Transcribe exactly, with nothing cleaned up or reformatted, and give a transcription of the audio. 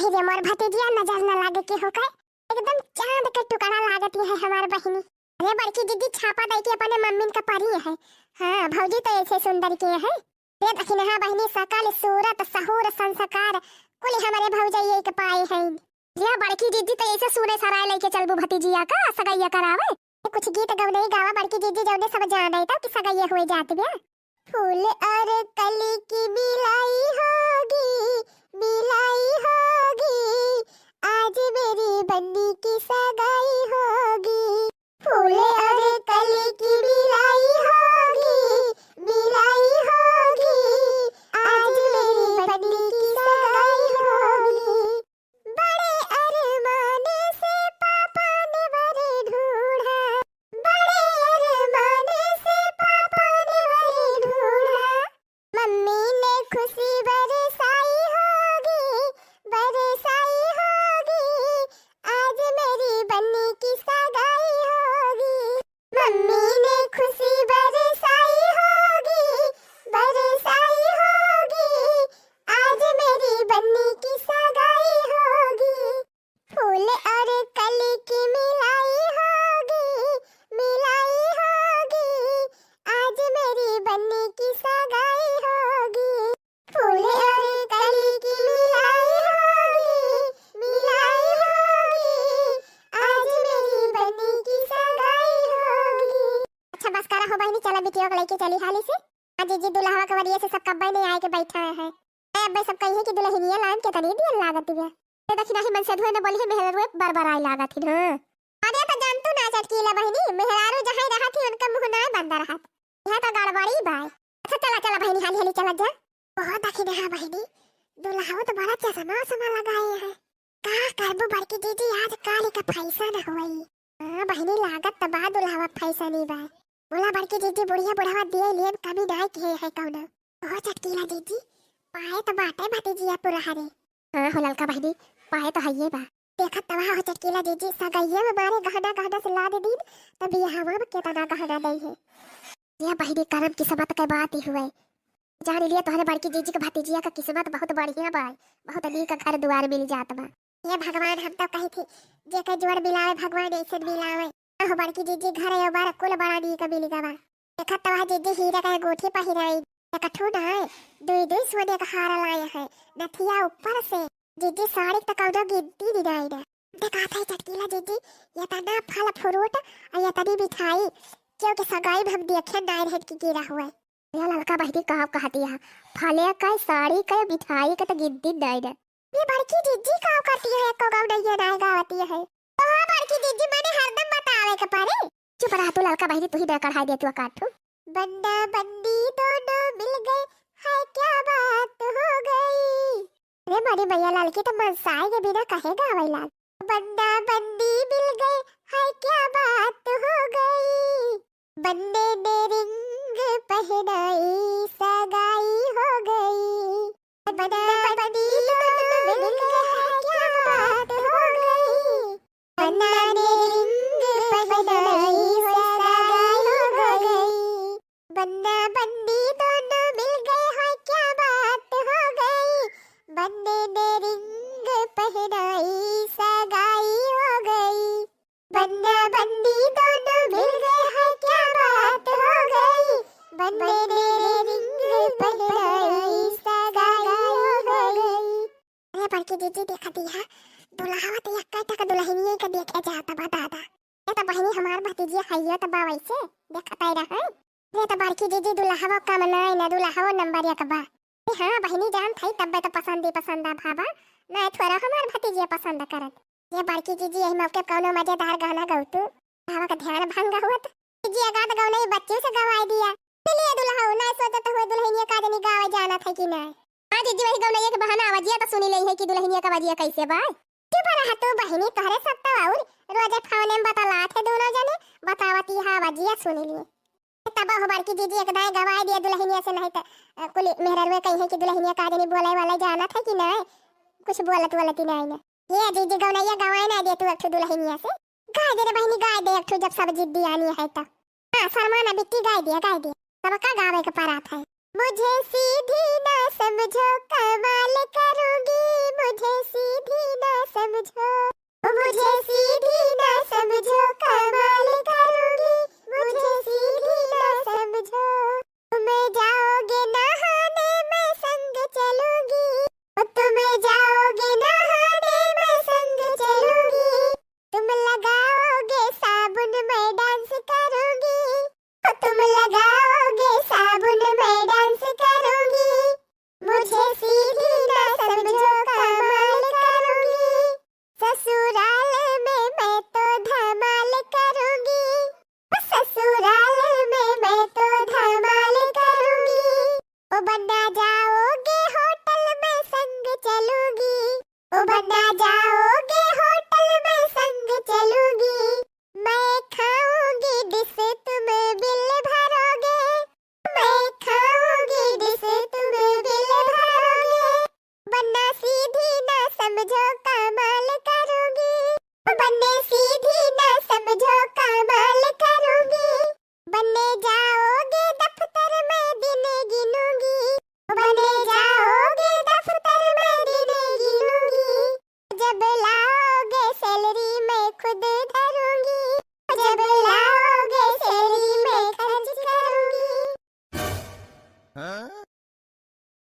ये मोर भतीजिया नजर न लागे के हो के, एकदम चांद के टुकड़ा लागत है हमार बहिनी। अरे बड़की दीदी छापा दे के अपने मम्मी का परी है। हाँ, भौजी तो ऐसे सुंदर के है। रे दखिनहा बहिनी, सकल सूरत, सहूर, संस्कार, कुल हमरे भौजइये के पाए हैं। रे बड़की दीदी तो ऐसे सुने सराय लेके चलबू भतीजिया का सगैया करावे। कुछ गीत गौनई गावा बड़की दीदी, जौने सब जाने तो कि सगैया हुए जात बा। फूल और कली की मिलाई होगी, मिलाई होगी, आज मेरी बन्नी की सगाई होगी। फूल और कली की मिलाई होगी, मिलाई होगी, आज मेरी बन्नी की सगाई होगी। बड़े अरमान से पापा ने वर ढूंढा, बड़े अरमान से पापा ने वर ढूंढा। मम्मी ने खुशी बरसाई होगी, बरसाई होगी, आज मेरी बन्नी की सगाई होगी। मम्मी ने खुशी बरसाई होगी, बरसाई होगी, आज मेरी बन्नी की सगाई होगी। फूल और कली की मिलाई होगी, मिलाई होगी, आज मेरी बन्नी की सगाई होगी। फूल और कली की मिलाई होगी, मिलाई होगी, आज मेरी बन्नी की सगाई होगी। अच्छा बस करा हो बहिनी, चला बिटिया के लेके चली हाली से। आज जीजी दुल्हवा के वरिये से सब कब्बे नहीं आए के बैठा है। ए, अब्बे सब कही है कि दुल्हनिया लान के तनी दियल लागत बा। ते देखी नाही मन से धुए न बोली है, मेहररुए बरबराए लागत हिन, हाँ। अरे तो जान तू ना चटकीला बहिनी, मेहरारू जहाँ रहत ही उनका मुँह ना बंद रहत। यह तो गड़बड़ी बाय। अच्छा चला, चला बहिनी, हाली हाली चला जा। बहुत देखी ना बहिनी, दुल्हवा तो बड़ा चश्मा उश्मा लगाए है। का करबू बड़की जीजी, आज काल का फैशन होई। हाँ बहिनी, लागत त बा दुल्हवा फैशनी बा। बोला बड़की जीजी, बुढ़िया बुढ़वा दिए लेन कमी नाय किहे है कौनो। ओ चटकीला जीजी, पाए त बाटे भतीजिया पुरहरे। हाँ हो ललका बहिनी, पाए त हइये बा। देखत तवा हो चटकीला जीजी, सगइये में मारे गहना गहना से लाद दीन, त बियाहवा में केतना गहना दई है। ये बहिनी करम किस्मत के बात ही हुए। जान लिए तोहरे बड़की जीजी के भतीजिया का किस्मत बहुत बढ़िया बा, बहुत नीक घर दुआर मिल जात बा। हे भगवान, हम तो कही थी, जेकर जोड़ मिलावे भगवान ऐसे मिलावे। आहो बड़की जीजी, घर यो बार कुल बड़ा नीक मिल गवा। देखत तो वह जीजी हीरा का अंगूठी पहिराई, एक ठो ना है, दुई दुई सोने का हार लाए हैं, नथिया ऊपर से। जीजी साड़ी तो कौनो गिनती नहीं नाई ना। देखा था चटकीला जीजी, ये तना फल फ्रूट और ये तनी मिठाई, क्योंकि सगाई में हम देखे नाई रहन की गिरा हुआ है। ये ललका बहिनी का कहती है, फले का, साड़ी का, मिठाई का तो गिनती नाई ना। ये बड़की जीजी का करती है, एको गाँव नहीं है, नाई गावती है। तो हाँ बड़की जीजी, मने हरदम बतावे के पड़े। चुप रहा तू ललका बहिनी, तू ही ना कढ़ाई दे तू काटू। बन्ना बन्नी दोनों मिल गए, हाय क्या बात हो गई। रे मारी मैया लाल की तो मनसाए के बिना कहे गावे लाग। बन्ना बन्नी मिल गए, हाय क्या बात हो गई। बन्ने ने रिंग पहनाई, सगाई हो गई। बन्ना बन्नी दोनों मिल गए, हाय क्या बात हो गई। बन्ना ने रिंग पहनाई, सगाई हो गई। बन्ना बन्नी दोनों मिल गए, हाय क्या बात हो गई। बन्ने ने रिंग पहनाई, सगाई हो गई। बन्ना बन्नी दोनों मिल गए, हाय क्या बात हो गई। बन्ने ने रिंग पहनाई, सगाई हो गई। अरे बड़की जीजी देखा दिया, दुल्हवा तो यक्का तक दुल्हनिया के देखे जाता बा दादा। ये तो बहिनी हमार भतीजिया हइये तो बा वैसे, देखत आई रहा। ये तो बड़की जीजी दुल्हवा कम नाई ना, दुल्हवा नंबर एक बा। ए हाँ बहिनी जान थई तब्बे तो पसंद ही पसंद आ भावा, ना थोड़ा हमार भतीजिया पसंद करत। ये बड़की जीजी यही मौके कौनो मजेदार गाना गौतू, भावा का ध्यान भंग हुआ तो। जीजी गात गौना बच्चों से गवाई दिया। चलिए दुल्हऊ, ना सोचत हुए दुल्हनिया का जनी गावे जानत है कि ना। हाँ जीजी, वही गौनैया के बहाना आवाजिया तो सुनी लई है कि दुल्हनिया का आवाजिया कैसे बा। चुप रहा तू बहिनी, तोहरे सब तो और रोजे फोने में बतलात है दोनों जने, बतावती है आवाजिया सुनी लिए। तब हो बड़की जीजी एक दाएं गवाए दिया दुल्हनिया से, नहीं तो, अ, कुल मेहररुए कही है कि दुल्हनिया का जनी बोले वाले जानत है कि नहीं, कुछ बोलत वोलत ही नहीं ना। ये जीजी गौनैया गवाए ना दे तू एक ठो दुल्हनिया से। गाय दे रे बहिनी, गाय दे एक ठो, जब सब जिद्दी आनी है तो। हाँ, शर्मा ना बिट्टी, गाय दिया, गाय दिया। सबका गावे के परात है। मुझे सीधी ना समझो, कमाल करूंगी